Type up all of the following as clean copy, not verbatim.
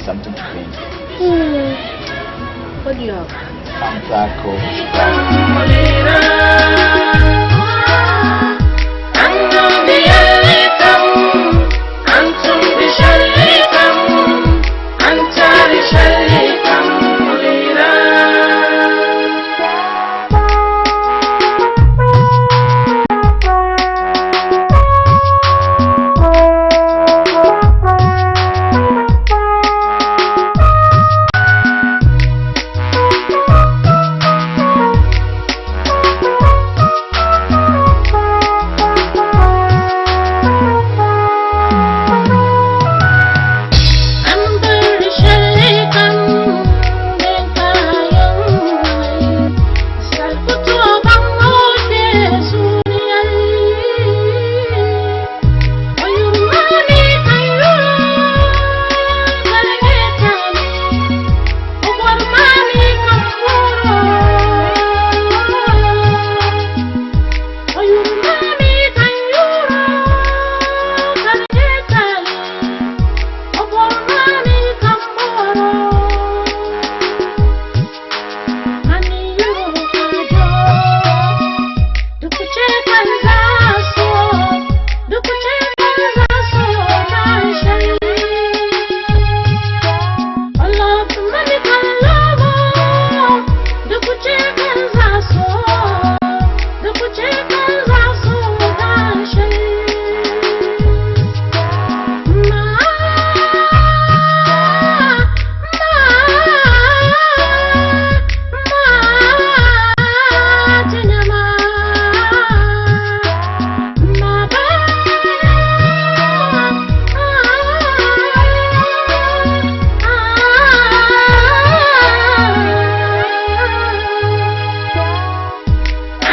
something to drink. What do you have? Fanta, Coke, Sprite. أنتم بيلكم أنتم بشركم أنت لشركم غيرا.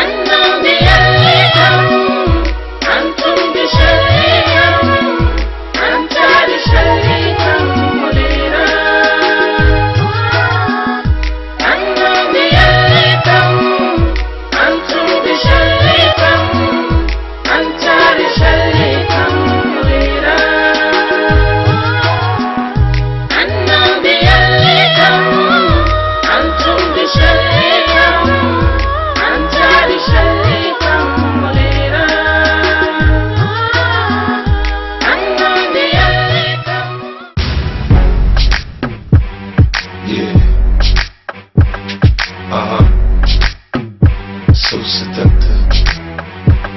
أنتم بيلكم أنتم بشركم أنت لشركم غيرا. أنتم بيلكم أنتم بشركم أنت لشركم غيرا. أنتم بيلكم أنتم بشركم أنت لشركم غيرا. أنتم بيلكم. Yeah. Uh huh. So seductive.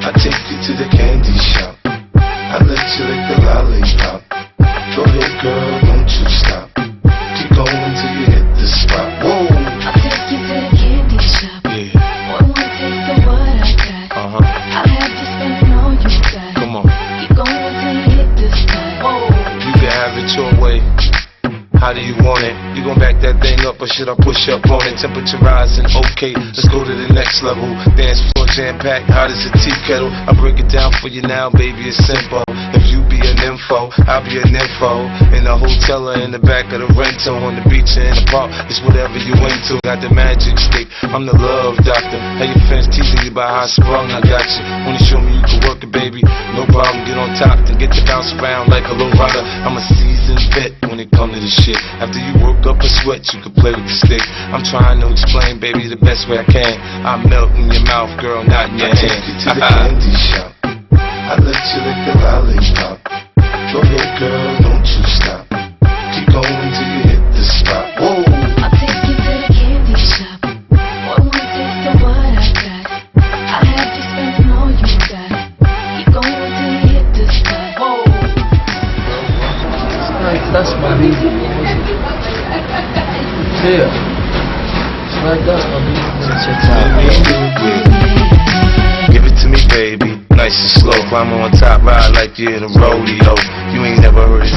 I take you to the candy shop. I let you lick the lollipop. Go ahead, girl, don't you stop. Keep going till you hit the spot. Whoa. I'll take you to the candy shop. Yeah. One more taste of what I got. Uh huh. I'll have you spending all you got. Come on. Keep going till you hit the spot. Whoa. You can have it your way. How do you want it? You gon' back that thing up or should I push up on it? Temperature rising, okay, let's go to the next level. Dance floor jam packed, hot as a tea kettle. I break it down for you now, baby, it's simple. If you be an info, I'll be an info. In the hotel or in the back of the rental, on the beach or in the park, it's whatever you into. Got the magic stick, I'm the love doctor. How your fans teasing you about how I sprung, I got you. Wanna show me you can work it, baby? No problem, get on top, then get to bounce around like a low rider. I'm a seasoned vet when it come to this shit. After you work up a sweat, you can play with the stick. I'm trying to explain, baby, the best way I can. I melt in your mouth, girl, not in your I hand. take you to the candy shop. I let you lick the lollipop. Go ahead, girl, don't you stop. Keep going till you hit the spot. Whoa. I'll take you to the candy shop. One more taste of what I got. I'll have you spending all you got. Keep going till you hit the spot. Whoa. Like, that's my baby. Yeah. It's like that's my baby. Give it to me, baby. Nice and slow. Climb on top, ride like you're in a rodeo. You ain't never heard it.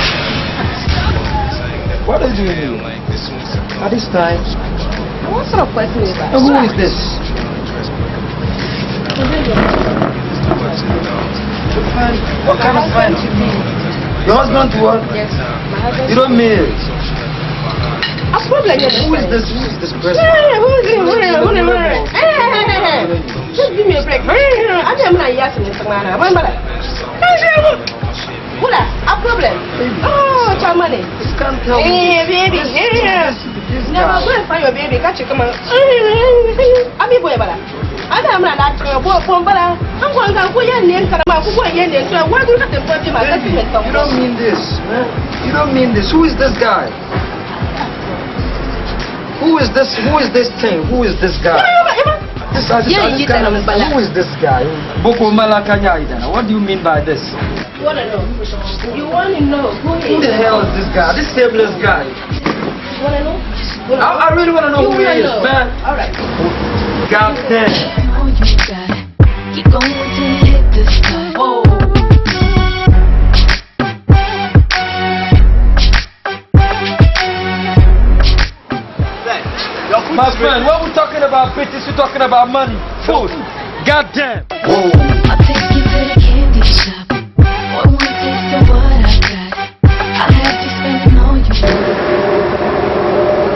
What are you doing at this time? What sort of question is that? And who is this? Friend? What kind of friend? Your husband to what? Yes, my husband. You don't mean it. A problem. Who is this? Who is this person? Hey, who is it? Who is it? Who is it? Hey, hey, hey, hey. Just give me a break. I am not yes in this man. I'm not. Wula, problem. Oh, Chamani. You can't tell me. Eh, baby. Yeah. This Never guy. go and find your baby. Catch you come on. Abi boy bala. Ada amra na tro bo bo bala. An ko ngan ko yen ne karama ko ko yen ne so wa guru ka tempo bi ma ka ti Baby, me you don't mean this, man. You don't mean this. Who is this guy? Who is this? Who is this thing? Who is this guy? This, I just, Yeah, I just you can't tell him, understand. Bala. Who is this guy? Boko Malakanya Idana. What do you mean by this? You wanna know? You wanna know? Go ahead. Who the hell is this guy? This shameless guy. You wanna know? You wanna I really wanna know You who he wanna is, know? man. All right. God damn. All you got. Keep going till you hit the spot. Whoa. My friend, what we talking about bitches, we talking about money, food. God damn. Whoa. I'll take you to the candy shop. One more taste of what I got. I have you spending all you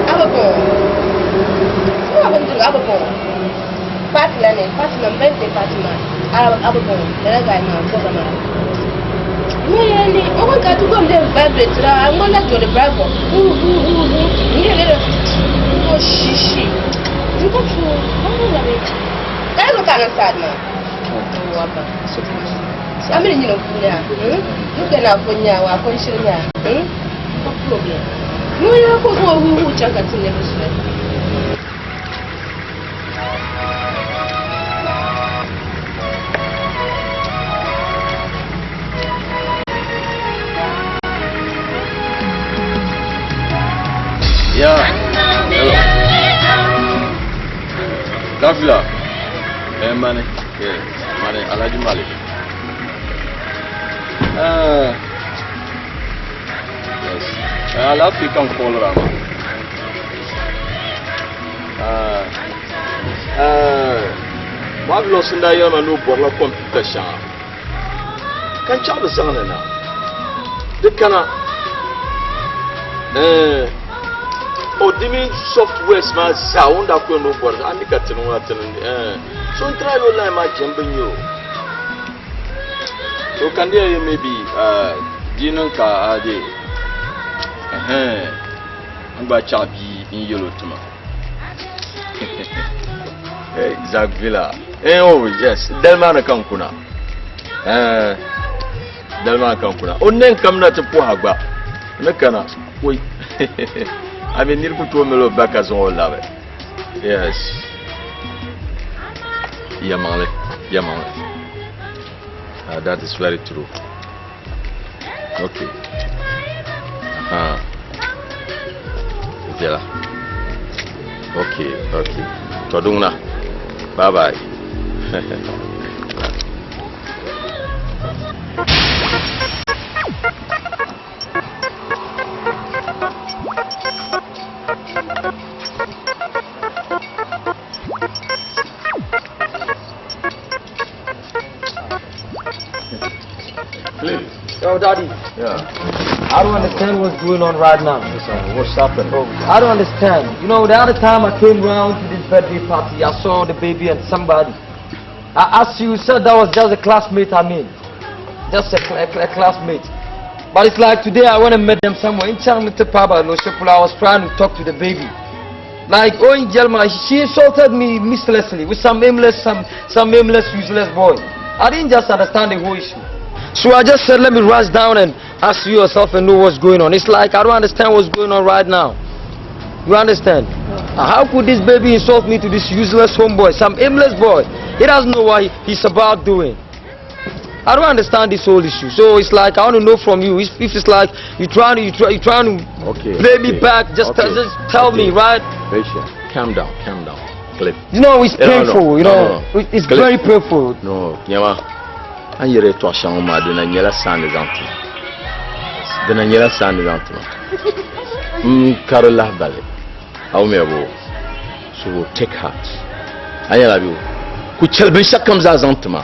Ababon. Sio ababon ababon. Party na ne, party na birthday party ma. Ababon. Dada guy ma, boza ma. Ne ne, o ka tu go mde vibrate ra, ngola jole bravo. Hu hu hu hu. Ne ne ne. Oh shishi. Nko tu, oh la be. Dai lo kana sad ma. Oh aba. Amiri nyina kunya. Nuke na fonya wa fonshinya. No problem. No ya ko ko hu hu chaka tinne biswe. Yeah. Hello. Dafila. Eh, Mane. Yeah. Mane, Alhaji Malik. Yes. Last week I'm call Rama. Marvelous in that yama no borla computer sha. Kan chabu sana na. Dikana. O dimi softwares ma za onda ko no borla ani ka tinu wa tinu So try online ma jembe nyo. So can there maybe dinan ka ade. Ngba chabi in yellow tuma. Exact villa. Oh yes, Delma na kan kuna. Delma kan kuna. Onnen kam na te po hagba. Ne kana. Oi. I mean nir ku to melo baka zo labe. Yes. Yamale, yamale. That is very true. Okay. Jela. Okay, okay. Todungna. Bye bye. Please. Yo, Daddy. Yeah. I don't understand what's going on right now. What's happening? I don't understand. You know, the other time I came round to this birthday party, I saw the baby and somebody. I asked you, you said that was just a classmate, I mean. Just a classmate. But it's like today I went and met them somewhere. In Paba, I was trying to talk to the baby. Like, oh, in Jelma, she insulted me mercilessly with some aimless, some aimless, useless boy. I didn't just understand the whole issue. So I just said, let me rush down and ask you yourself and know what's going on. It's like, I don't understand what's going on right now. You understand? How could this baby insult me to this useless homeboy, some aimless boy? He doesn't know what he's about doing. I don't understand this whole issue. So it's like, I want to know from you. If it's like, you're trying to, you're trying to play me back, just tell me, right? Patient. Calm down, calm down. Cliff. You know, it's No, no, painful, you no, know. no, no. It's Cliff. very painful. No, Nyama. An yɛrɛ tɔ shɛŋa maa dina nyɛla saani zaŋ tuma. Dina nyɛla saani zaŋ tuma. N kari lahibali. Aw mi bo. So take heart. An yɛla bi ku chɛli binshɛɣu kam zaa zaŋ tuma.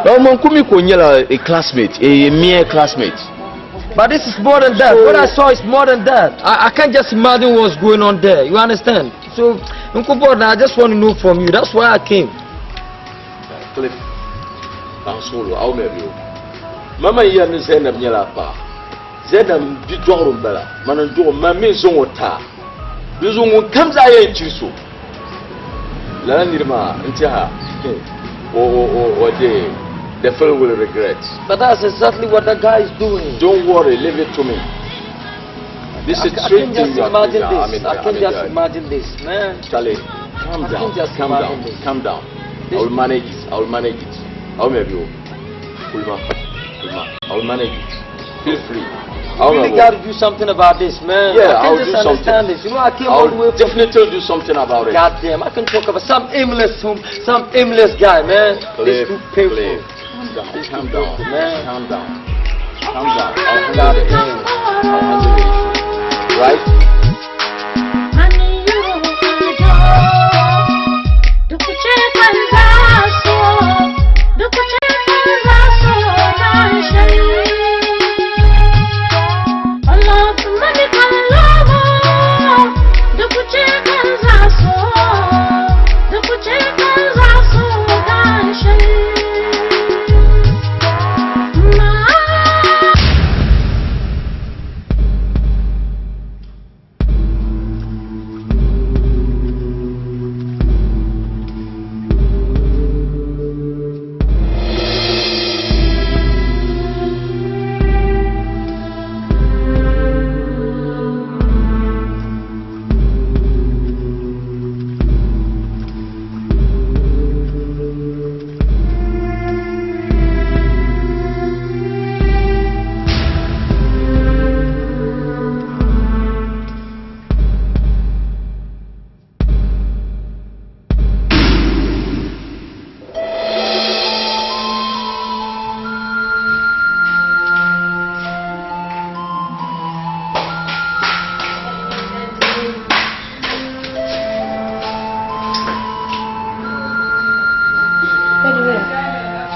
Ba man kumi ko nyɛla a classmate, a mere classmate. But this is more than that. So, what I saw is more than that. I can't just imagine what's going on there. You understand? So, Uncle Bob, I just want to know from you. That's why I came. Cliff, I'm solo. I'll marry you. Mama n yɛri ni Zainab nyɛla a paɣa. Zainab m bidɔɣiro m-bala, mani n-dɔɣi o, man mi n-zaŋ o ti a. Dinzuɣu ŋun kam zaa yɛn chiri so lala niri maa n-tɛha o o o o de the fellow will regret. But that's exactly what that guy is doing. Don't worry, leave it to me. This is I straight can't thing just you are imagine doing. I this. mean, I can't I mean, just imagine this, man. Charlie, calm I down, can't just calm imagine down, this. calm down. I will manage it. I will manage it. I will maybe. Kulma, Kulma. I will manage it. Feel free. I You will really maybe. got to do something about this, man. Yeah, I I'll can't do just understand something. this. You know, I came all the I'll way from. definitely do something about it. Goddamn, I can talk about some aimless, some aimless guy, man. Cliff, This too painful. Cliff, calm down, This calm too down, painful, man. calm down, calm down. I'll handle the issue. I'll handle the issue. Right?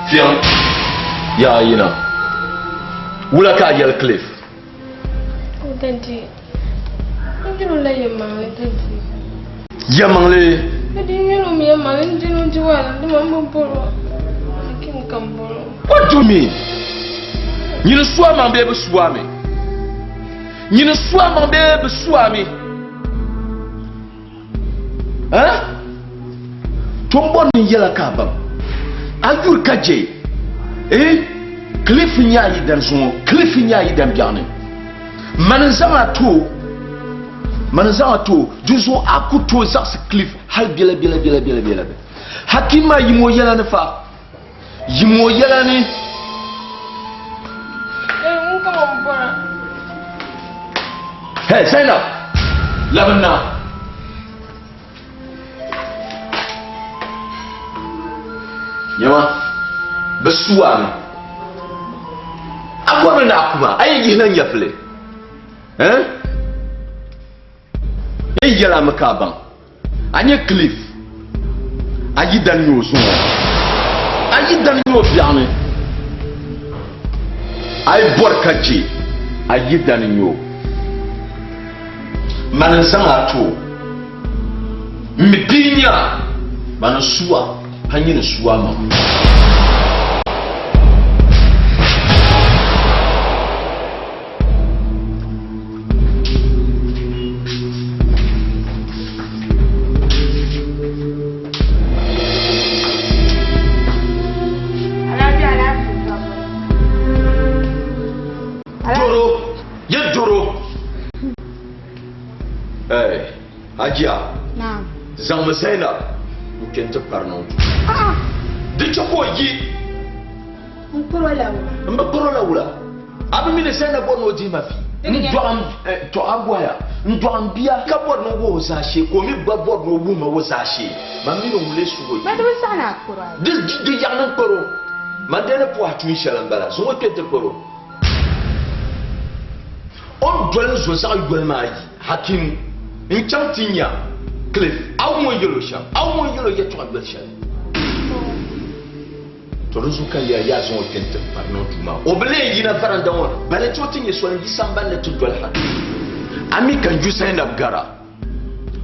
Fiɛŋ yaa yina wula ka a yɛli Cliff Oh, Daddy. N jiro la yɛmaŋli, Daddy. yɛmaŋli Daddy, n yɛli o mi yɛmaŋli, n jiro n di wahala, di ma n bi bɔro. Hakim ka n bɔro. What do you mean? Nyini su a maŋ bee bi su a mi? Nyini su a maŋ bee bi su a mi? Eh? To n bɔri ni n yɛla ka a baŋ. A yuri ka je. Eh? Cliff n nyɛ a yidan zuŋɔ. Cliff n nyɛ a yidan biɛɣuni. Mani n zaŋ a ti o. Mani n zaŋ a ti o. Dinzuɣu a ku tooi zaɣisi Cliff hali biɛla biɛla biɛla biɛla biɛla. Hakim maa yim o yɛla ni fa. Yim o yɛla ni. Daddy, ŋun ka ma n bɔra. Hey, Zainab! Labina. Nyama, bɛ su a mi. A bɔri ni a kuma, a yɛn yihila nyɛvili. Eh? N yɛla mi ka a baŋ. A nyɛ Cliff. A yi dan nyɛ o zuŋɔ. A yi dan nyɛ o biɛɣuni. A yi bɔri ka je, a yi dan nyɛ o. Mani n-zaŋ a ti o. M mi bia n-nyɛ a, mani n-su a, pa nyini su a maŋa. Doro, ye doro. Hey, Hajiya. Naam. Zaŋmi Zainab n-kpe nti kpari niŋ duu. Di chɛ ka o yi. N kparo la wula. N bi kparo la wula. A bi mi ni Zainab bɔri ni o dihi ma fi. N dɔɣim, to a bɔhaya, n dɔɣim bia ka bɔri ni n wuhi o zaashee ka o mi gba bɔri ni o wuhi ma o zaashee. Man mi ni ŋun lee su o Ba di bi saɣi ni a kparo a. Di, di yaɣi ni n kparo. Man dee ni pɔhi tuun shɛli m-bala. Zaŋ o kpe nti kparo. O ni doli n zo zaɣ yoli maa yi Hakim n-chaŋ ti nya Cliff. A wum o ni yɛl o shɛm? A wum o ni yɛl o yɛtɔɣ yoli shɛli? To di zuɣu ka ya yaa zaŋ o kpe nti kpari niŋ duu maa. O bi lee yina varanda ŋɔ ni, bala ti o ti nya soli n-yi sambani ni ti doli Hakim. A mi ka n yu Zainab gara.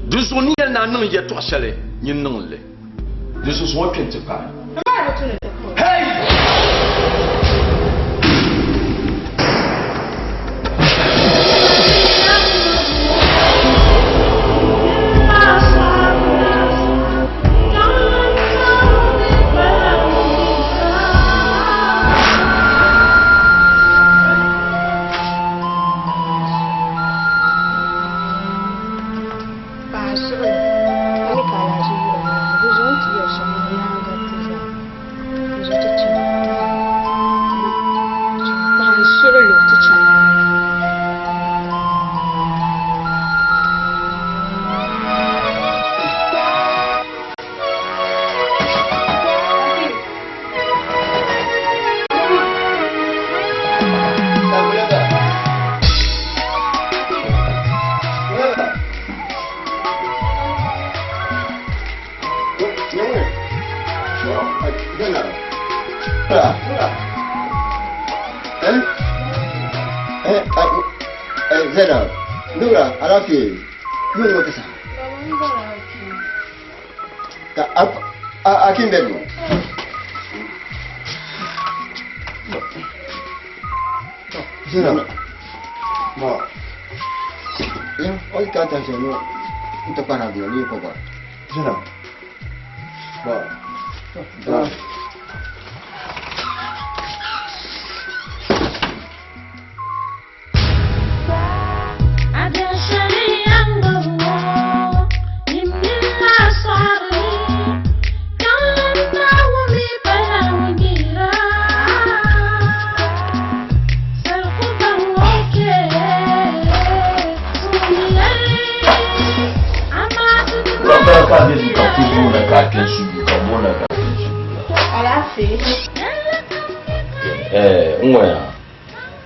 Di zuɣu ni yɛli ni a niŋ yɛtɔɣ shɛli, nyin niŋ li. Di zuɣu zaŋ o kpe nti kpari. Hey! Zainab, Nura, alaafee, yóò ní wọ́n ti sà. Ka a Akim bɛ dun. Zainab, ma, ya, o ka ta sɛ no, n tɛ kpara bi ni kɔ kɔrɔ. Zainab, ma, ba. N-ŋɔya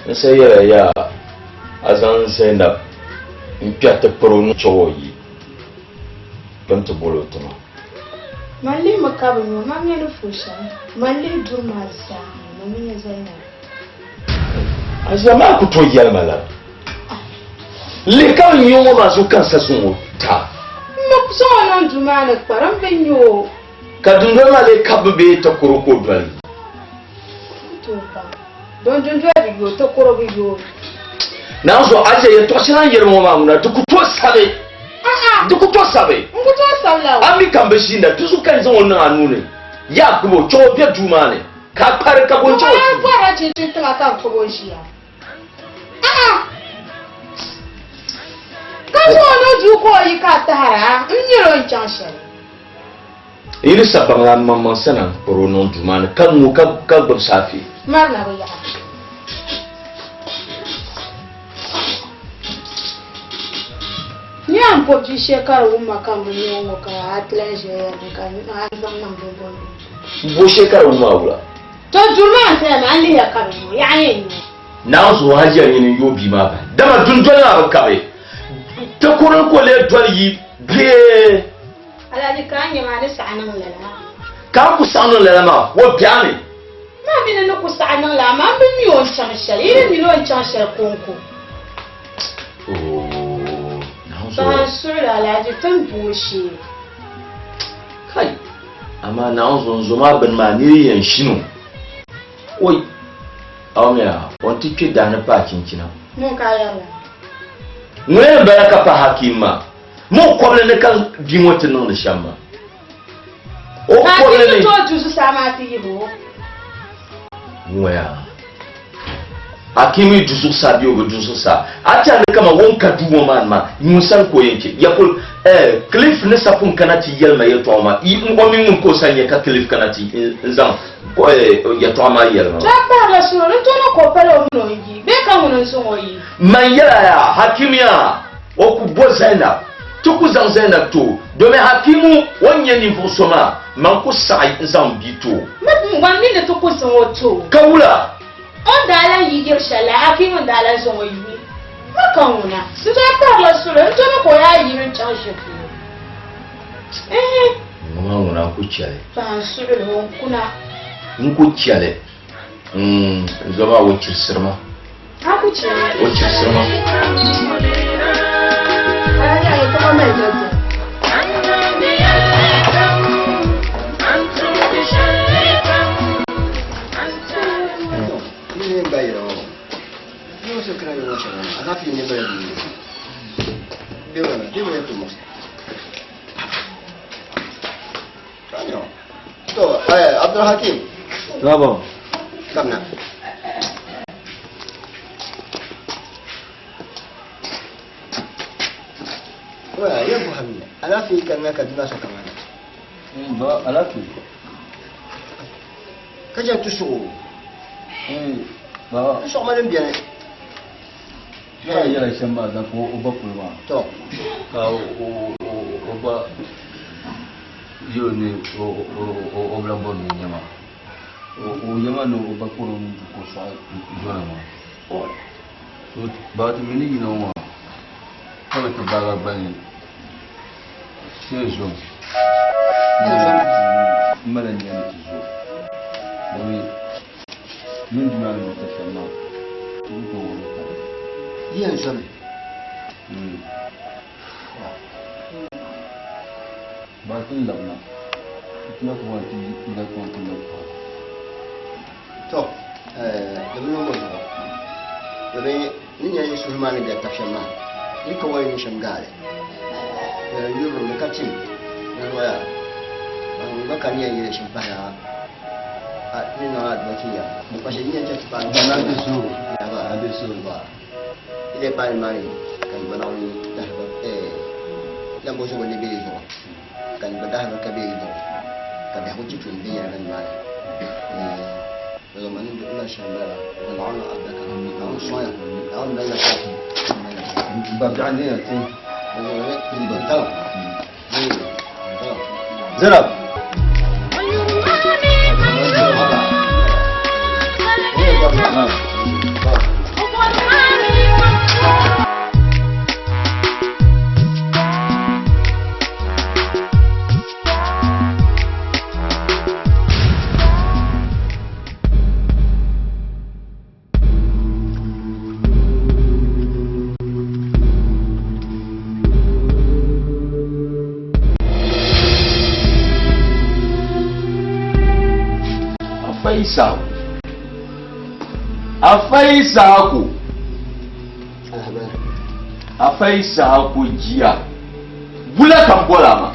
n sa yɛla yaa a zaŋ Zainab n-kpɛri ti piri o ni chɛ o yi kpɛm ti bol o tima. Man lihi mi ka bi nyo, man nya ni fo shɛm, man lihi duri maa zaa, man mi nya Zainab. A zaa maa ku tooi yɛli ma lala. Lihi ka bi nyo ŋɔ maa zuɣu ka n sa zaŋ o ta. M mi ku zaŋ o niŋ duu maa ni kpari, m bi nyo o. Ka dundoli maa lee kabbi bee takoro ka o doli? Ku tooi baŋ. Don dundoli bi yooi, takoro bi yooi. Naanzuo, a chɛ yɛtɔɣ shɛli a ni yɛli ŋɔ maa ŋuna, di ku tooi sabi. Di ku tooi sabi. N ku tooi sabi la o. A mi ka m bi ʒiinda, di zuɣu ka n zaŋ o niŋ a nuu ni. Yaa gbibi o, chɛ o be duu maa ni, ka a kpari ka bo n-chɛ o Doo duu. bɔrila chinchini tiŋa ka n gbibi o ʒiya. Ka zaŋ o niŋ duu ka o yi ka a tahira, m miri o ni chaŋ shɛli. Yi ni sa baŋ la maŋmaŋ sana n-kpari o niŋ duu maa ni ka ŋu ka gbibi saafe. Mari na bi yaɣi. Nya m po bia shɛli ka di wum ma ka m bi nya o ŋɔ ka a ti lahi ʒiya yɛri ni ka a zaŋ niŋ bimbɔŋ ni. M bo shɛli ka di wum a wula? To duri maa n-zaya maa, n lihiya ka bi nya o, yaɣa yɛn nya o. Naanzuo Hajiya nyini n-yooi bia maa bahi, dama dundoli maa bi kabi. Takoro ka o lee doli yi bee? Alhaji ka a nya maa ni saɣi niŋ lala maa. Ka a ku saɣi niŋ lala maa, o biɛhi ni. Maa mi ni ni ku saɣi niŋ lala maa, m bi mi o ni chaŋ shɛli. Yi ni mi ni o ni chaŋ shɛli kɔŋko. Ooo, Naanzuo. Bahi n suɣili Alhaji, ti ni bo o shee. Kai! Amaa Naanzuo n zo maa bini maa niri yɛn shini o. Oi! Awumiya, o ni ti kpe daa ni paai chinchina. Ŋun ka a yɛrila? Ŋuni m-bala ka pa Hakim maa? Ma o kɔbili ni ka bia ŋɔ ti niŋdi shɛm maa. O kɔbili ni. Ka a ti tooi du zuɣusaa maa ti yihi o. Ŋɔya. Hakim yi du zuɣusaa bee o bi du zuɣusaa, a tɛhi ni kaman o ni ka duu ŋɔ maa ni maa, ŋun sani ka o yɛn chɛ. Ya kul, eh, Cliff ni sa pun kana ti yɛli ma yɛltɔɣa maa, yi, o mi ŋun ka o sani nyɛ ka Cliff kana ti n-zaŋ, eh, yɛltɔɣa maa yɛli ma maa. Ti a pahirila suro, di tooni ka o pali o mini o yi, bee ka ŋuni n-zaŋ o yi? Man yɛla yaa, Hakim yaa, o ku bo Zainab, ti ku zaŋ Zainab ti o, domi Hakimu o ni nyɛ ninvuɣ so maa, man ku saɣi n-zaŋ m bia ti o. M gba mi ni ti ku zaŋ o ti o. Ka wula? O ni daa lan yi yiri shɛli la, Hakimu n-daa lan zaŋ o yi. Ma ka ŋuna, n daa pahirila suli, n tomi ka o yaa yiri n-chaŋ ʒe polo. Ɛɛh. Ŋɔ maa ŋuna n-ku chɛ li. Pahi n suɣili o n-kuna. N-ku chɛ li. N zo maa o chirisiri ma. A ku chɛ li. O chirisiri ma. To, Abdul Hakim. Bravo. Kamna. Wa ya bu hamina. Alafi kan na Kaduna so kamana. Ba alafi. Ka jɛ tusuɣu. Ba. Tusuɣu ma din beni. Ka yɛla shɛm maa zaŋ kpa o ba polo maa. To. Ka o ba yɛl o ni o bi lahi bɔri ni o nya ma. O nya ma ni o ba kpɔri o nuu ka o sɔɣi zɔna maa. So ba ti mi ni yina ŋɔ maa ka bɛ ti baagi a gbali shee zom. M mali n nya ni ti. Yi yɛn zomi. Bari ti labina. Ti na ku ti la kpaŋ ti labi paɣa. To, di bi niŋ o zuɣu. Domin ni nya yi suhu maa ni gari tab shɛm maa, yi ka wali ni shɛm gaali. Yurilim di ka tim di zuɣu yaa. N gba ka ni yɛn yɛli shɛm pahi a ni niŋ adua ti ya. Bukpa shɛli yi yɛn chɛ ti paai Ba na di suhu. Na di suhu. Yi lee paai nimaani ka yi gba Naawuni dahaba lambo zuɣu ni be yi zuɣu, ka yi gba dahaba ka be yi zuɣu, ka biɛhigu ti tuui viɛnyɛliŋga nimaani. Lala ni na shɛm bala, ka Naawuni alibarika, Naawuni sɔŋya, Naawuni mali nasara, mali nasara. Ba biɛɣu ne ya ti. Zainab. Afa Isaaku. Afa Isaaku. Afa Isaaku jia. Bula ka n bɔla ma.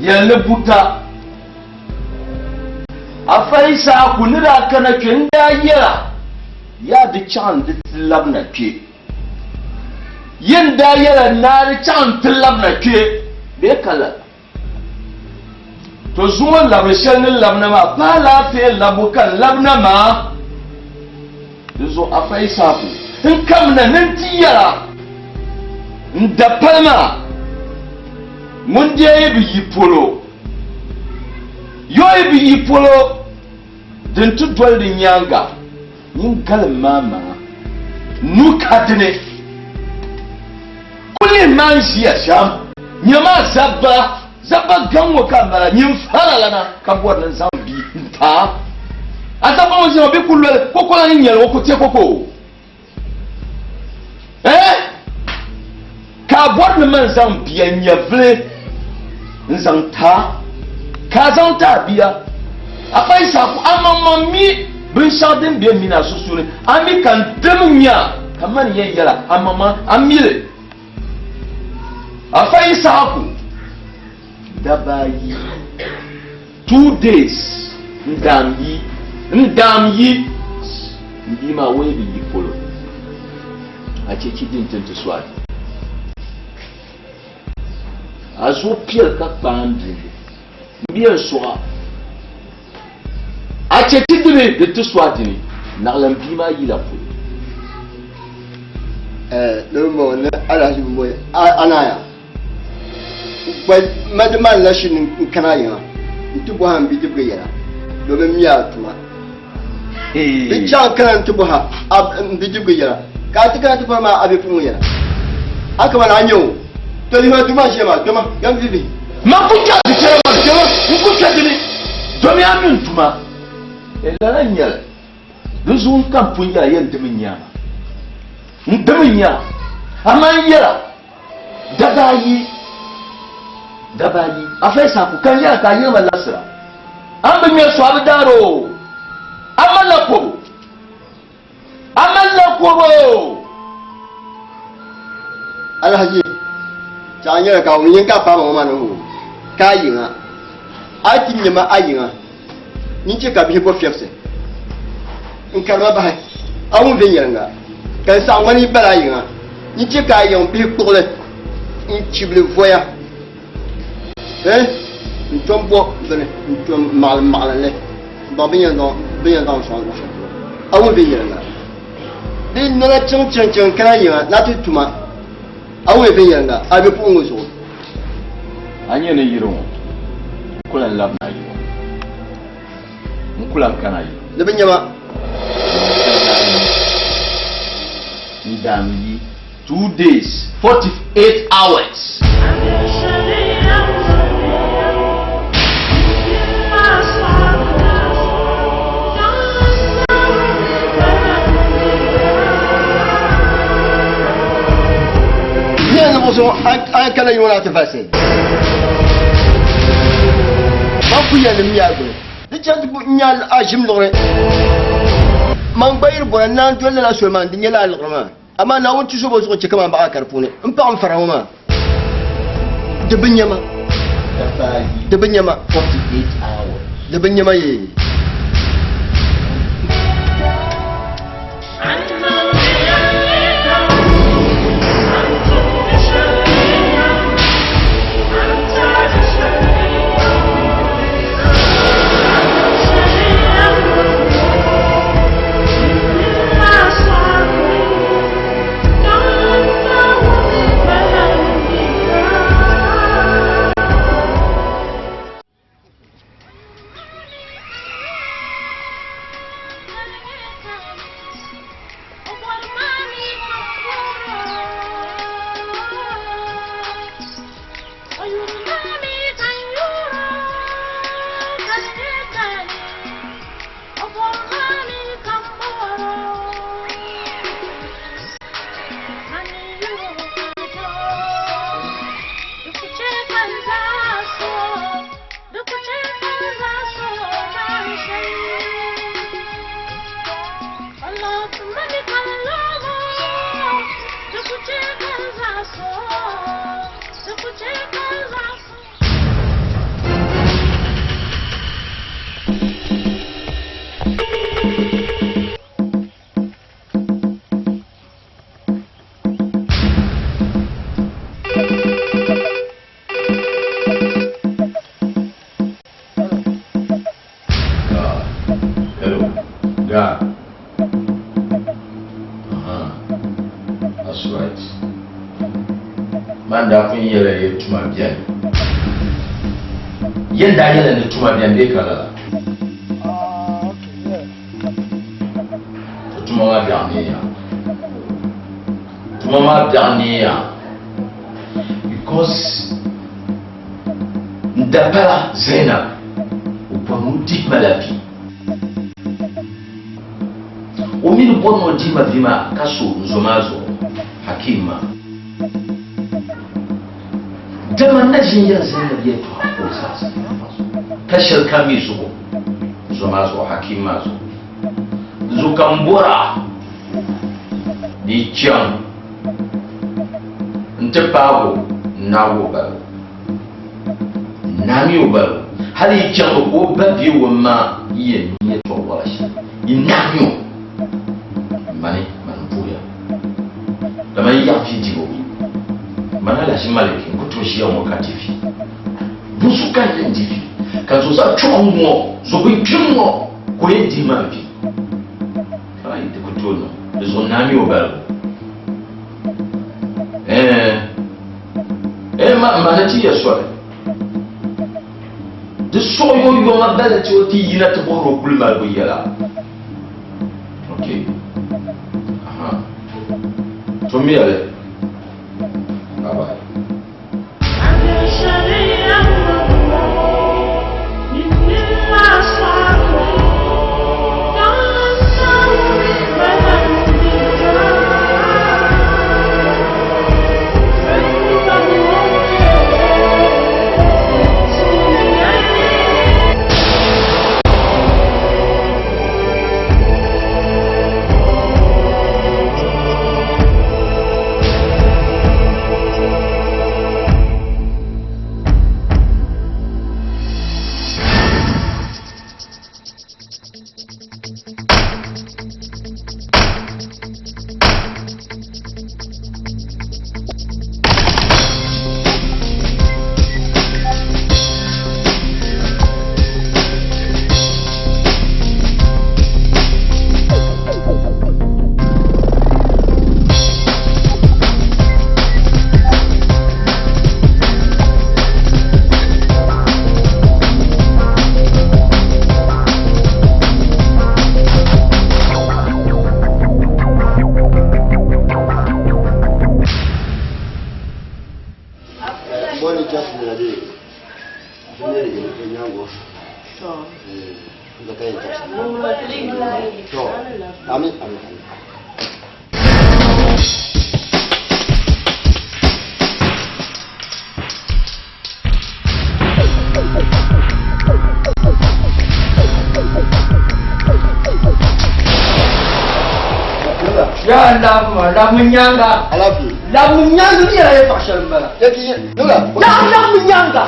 Yɛlli buta. Afa Issahaku ni daa kana kpe n-daa yɛla, Yaa di chaŋ n-di ti labina kpe. Yi ni daa yɛla naa di chaŋ n-ti labina kpe bee ka la? To zuŋɔ labiri shɛli ni labina maa pa alaafee labbu ka n labina maa. Di zuɣu Afa Issahaku n kamina ni n ti yɛla n dapali maa ŋun deei bi yi polo. Yoi bi yi polo din ti doli di nyaaŋa, nyin galim maa maŋa nu ka di ni. Kul lihi maa n-ʒiya shɛm, nyama a zabba, zabba gaŋ ŋɔ ka a mali a nyin faralana ka bɔri ni n zaŋ bia n-ti a. A zabba ŋɔ ʒiya ŋɔ bɛ ku loli kokola ni nyɛli o ku te koko. Eh? Ka a bɔri ni man zaŋ bia nyɛvili n zaŋ ta ka a zaŋ ti a bia a fa Yisahaku amaŋmaŋ mi binshɛɣu din be min a sunsuuni a mi ka n dim nya ka man yɛn yɛla amaŋmaŋ a mi li a fa Yisahaku daba ayi 2 days n daam yi n daam yi n bia maa o yi bi yi polo a chechi din ti nti sɔri a zuɣu piɛli ka kpaa n bia n bia n sɔɣa a chechi dini di ti sɔri dini naɣila n bia maa yila polo. Ni bɔŋɔ ni alahaji bɔŋɔ anaya Gba di malila shini n-kana yiŋa nti bɔhi a m bidibigi yɛla, domin m mi a tuma. Di chaŋ kana nti bɔhi a m bidibigi yɛla, ka a ti kana ti bɔhi ma a bipuɣiŋ yɛla. A kamani a nya o, to lihima duu maa ʒiya maa, doma, yɛm vivi. Man ku kpɛri di chɛri maa, doma, n ku kpɛ di ni, domi a mi n tuma. Lala n-nyɛ li. Di zuɣu n ka m pun yɛla yɛn dimi n-nya ma. N dimi n-nya, amaa n yɛla, Daba ayi, daba ayi, a fa Issahaku ka n yɛla ka a yiŋ ma labisira. A ni bi ŋmɛri so a bi daar o, a malila kɔbo, a malila kɔbo. Alhaji, chaɣ nyɛla ka ŋun yɛn ka a paai ma ŋɔ maa ni o ka a yiŋa, a yi ti nya ma a yiŋa, nyin chɛ ka bihi bo fiɛbisi n-kari ma bahi a wum viɛnyɛliŋga, ka n saɣi ŋmani yi bala a yiŋa. Nyin chɛ ka a yiŋ bihi kpuɣili n-chibili voya, eh, n-tom bo bini n-tom maɣilimmaɣilim li m-baŋ bɛ ni yɛn zaŋ sɔŋ luɣ shɛli polo a wum viɛnyɛliŋga. Di nɔla chaŋ chaŋchaŋ kana yiŋa ni a ti tuma a wum viɛnyɛliŋga a bipuɣiŋ ŋɔ zuɣu. A nya ni yiri ŋɔ, n ku lan labina yi ŋɔ. N ku lan kana yi. Di bi nya ma. N daam yi 2 days, 48 hours. Buɣisi ŋɔ a yɛn kana yi ŋɔ na ti valisi. Man ku yɛli ni m mi a gbuni. Di chɛ ti nya a ʒim liɣiri. Man gba yiri bɔra naan doli lala soli maa, di nyɛla a liɣiri maa. Amaa Naawuni ti so bo zuɣu n-chɛ ka man baɣa ka di puuni m paɣi m fara ŋɔ maa. Di bi nya ma. Di bi nya ma. Di bi nya ma yee. Hello, God. Uh-huh. That's right. Man daa pun yɛla ye tuma bɛni. Yɛn daa yɛla ni tuma bɛni bee ka lala? Tuma maa biɛɣu neeya. Tuma maa biɛɣu neeya. Because n dapala Zainab o bɔri ni o dihi ma la vi. O mi ni bɔri ni o dihi ma vi maa ka so n zo maa zuɣu Hakim maa. Dama n na ʒin yɛli Zainab yɛltɔɣa ka o zaɣisi ka shɛli kam mi zuɣu n zo maa zuɣu Hakim maa zuɣu. Zu ka m bɔra di chaŋ n-ti paagi o n-naagi o balibu. N-naami o balibu. Hali yi chaŋ o ka o ba bee o ma yi yɛn niŋ yɛtɔɣ wɔla shɛli, yi naami o. Mani, mani m-puhiya. Dama yi yaɣi vi dibu, mani Alhaji Malik n-ku tooi ʒiya ŋɔ ka di vi. Buzu ka n yɛn di vi, ka zuɣusaa chuɣu ŋ-ŋɔ, zuɣubinkpim ŋɔ ka o yɛn dihi ma vi. Ai, di ku tooi niŋ. Di zuɣu naa mi o balibu. Ɛɛn, ɛɛn, ma, ma ni ti ya soli. Di suɣi o yoma bali ti o ti yina ti bɔhiri o kuli malibu yɛla. Ok. Aha. Tummiya li. Bye bye. Amin, amin, amin. Yaa labi ma, labi nyaaŋa. Alaafee. Labi nyaaŋa n yɛla yɛltɔɣa shɛli m-bala. Yaa labi nyaaŋa.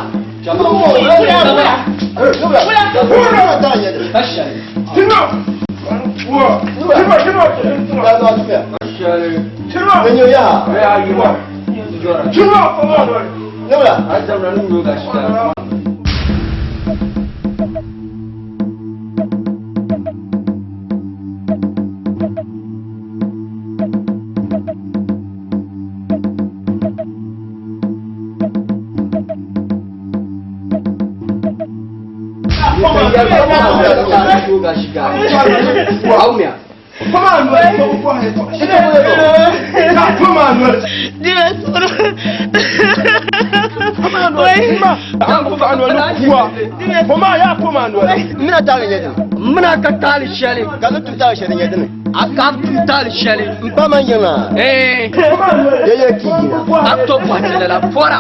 Muna ka taali shɛli ka ni tu taali shɛli nyɛ dini A ka tu taali shɛli n pa man yiŋa Eh. ya yɛ ki yina A to bɔhili la pɔra.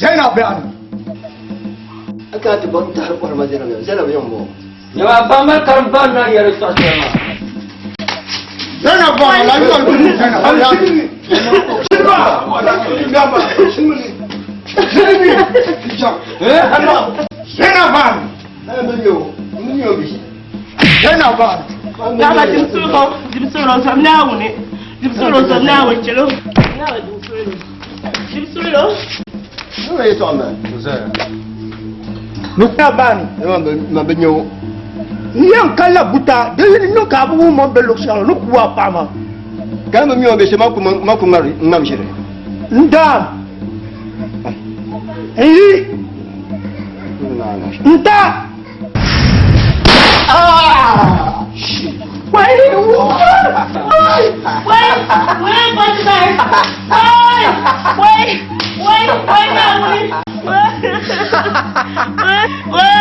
Zainab yani. Aka ti bon tahar kɔhiri ma Zainab yan Zainab yan bɔ. Nyama ba ma karimba na yɛli tɔɣa shɛli maa. Zainab ba la yi ma Zainab ya. Zainab ba. Zainab ba. Dama dimsulo dimsulo zom naawuni dimsulo zom naawuni chelo naawa dimsulo dimsulo Nuna yi tɔɣa ma. Nukta bani. Ma bi nyɛ o. N yɛn kalla buta di yi niŋ ka a bi wum o ni be luɣ shɛli ni kuwa paɣa maa. Ka mi mi o bɛ shɛ ma ku ma ku ŋmari ŋmam ʒiri. N daam. N yi. N ta. Wai wai wai wai wai wai wai wai naawuni wai